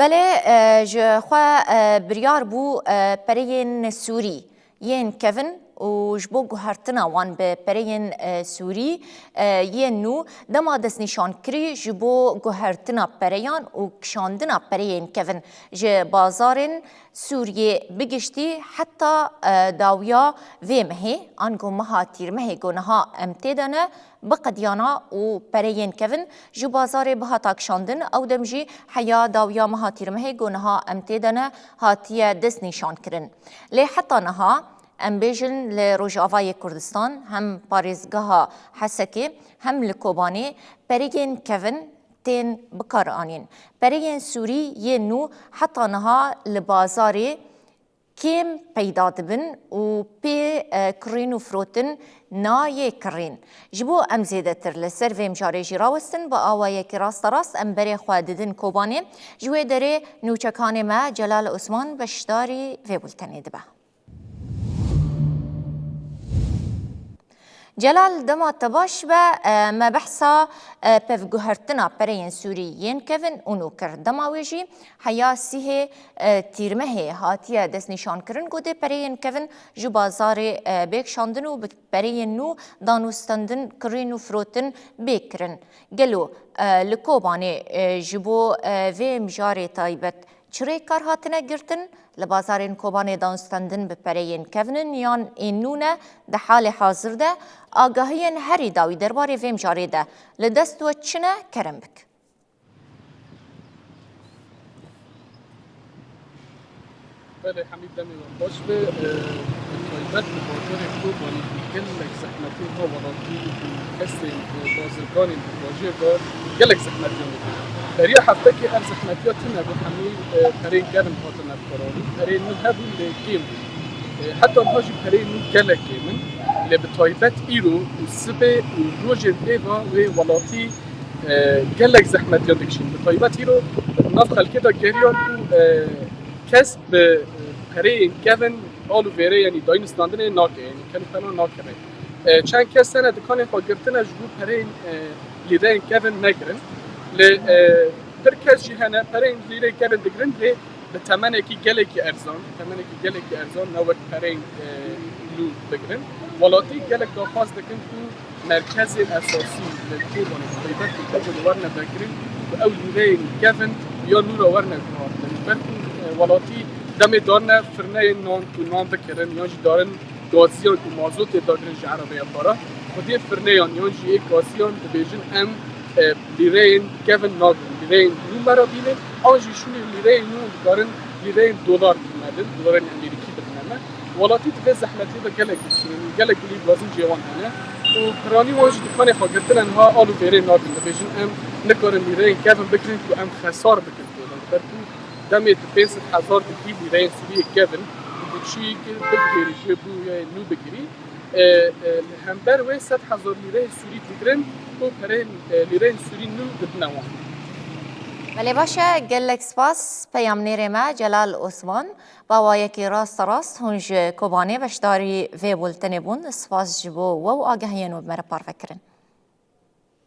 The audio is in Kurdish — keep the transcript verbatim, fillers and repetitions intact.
Belê, e, ji xwe, e, biryar bû, e, pereyên Sûrî yên kevin û ji bo guhertina wan bi pereyên, e, Sûrî, e, yên nû dema destnîşankirî ji bo guhertina pereyan û kişandina pereyên kevin ji bazarên Sûriyê bigiştî heta, e, dawiya vê mehê, ango meha tîrmehê ku niha em tê de ne, biqediyana û pereyên kevin ji bazarê bihata kişandin, ew dem jî heya dawiya meha tîrmehê ku niha em tê de ne, hatiye destnîşankirin. Lê heta niha, em bêjin li Rojavayê Kurdistan hem parêzgeha Hesekê hem li Kobanê pereyên kevin tên bikaranîn. Pereyên Sûrî yên nû heta niha li bazarê kêm peyda dibin û pê, e, kirîn û firotin nayê kirîn. Ji bo em zêdetir li ser vê mijarê jî rawestin, bi awayekî rasterast em berê xwe didin Kobanê. Ji wê derê nûçekanê me Celal Osman beşdarî vê bultenê dibe. Celal, dema te baş be, e, me behsa, e, pevguhertina pereyên Sûrî yên kevin û nû kir. Dema wê jî heya sîhê, e, tîrmehê hatiye destnîşankirin ku dê pereyên kevin ji bazarê, e, bê kişandin û bi pereyên nû danûstendin, kirîn û firotin bê kirin. Gelo, e, li Kobanê, e, ji bo, e, vê mijarê taybet çi rêkar hatine girtin? Li bazarên Kobanê danûstendin bi pereyên kevin in yan ên nû ne? Di halê hazir de agahiyên herî dawî derbarê vê mijarê de li dest we çi ne? Kerem bik. Belê, hemî demê we baş be. E, bi taybet li bajarê Kobanê gelek zehmetiyên ha welatî û kesên, e, bazirganên di bajêr de gelek zehmetiyan dikin. Beriya heftekê ev zehmetiya tune bû, hemî, e, pereyên kevin hatine bikarandin. Pereyên nû hebûn lê kêm bûn. E, heta niha jî pereyên nû gelek kêm in. Lê bi taybet îro û sibê û rojên pê ve wê welatî, e, gelek zehmetiyan dikişîn. Bi taybet îro nav xelkê de geriyan ku, e, kes bi, e, pereyên kevin al û vêrê, yanî dayîn û standinê nake, yanî ken û pena nakeve. E, çend kes hene dikanên xwe girtine ji bo pereyên, e, lîreyên kevin negirin. Lê, e, pir kes jî hene pereyên lîreyên kevin digirin, lê bi temenekî gelekî erzan, temenekî gelekî erzan, ne wek pereyên, e, nû digirin. Welatî gelek daxwaz dikin ku merkezên esasî li Kobanê, bi taybet ku Kobanê werine vekirin, ku ew lîreyên kevin ya nû re werine guhartin. Ji ber ku, e, welatî demê darine firneyên nan ku nan bikirin, yan jî darin gaziyan ku mazotê dagirin ji erebeya xwe re, xwediyê firneyan yan jî ê gaziyan dibêjin, em, e, lîreyên kevin nagrin, lîreyên nû me re bînin, an jî şûnê lîreyên nû dikarin lîreyên dolar bidine din, dolarên Amerîkî bidine me. Welatî di vê zehmetiyê de gelek dikişînin, gelek kulî dixwazin cihê wan hene û piranî wan jî dikanê xwe girtine niha al û vêrê nakin, dibêjin, em nikarin lîreyên kevin bigirin ku em xesar bikin tê de. Li ber ku demê tu pênc sed hezar dikî lîreyên Sûriyê kevin, tu diçî bigihêrî jê bû ya nû bigirî. E, e, li hember wê sed hezar lîreyê Sûrî digirin û pereyên, e, lîreyên Sûrî nû didine wan. Belê baş e, gelek spas peyamnêrê me Celal Osman. Bi awayekî rasterast hûn ji Kobanê beşdarî vê bultenê bûn. Spas ji bo we û agahiyên we bi me re parve kirin.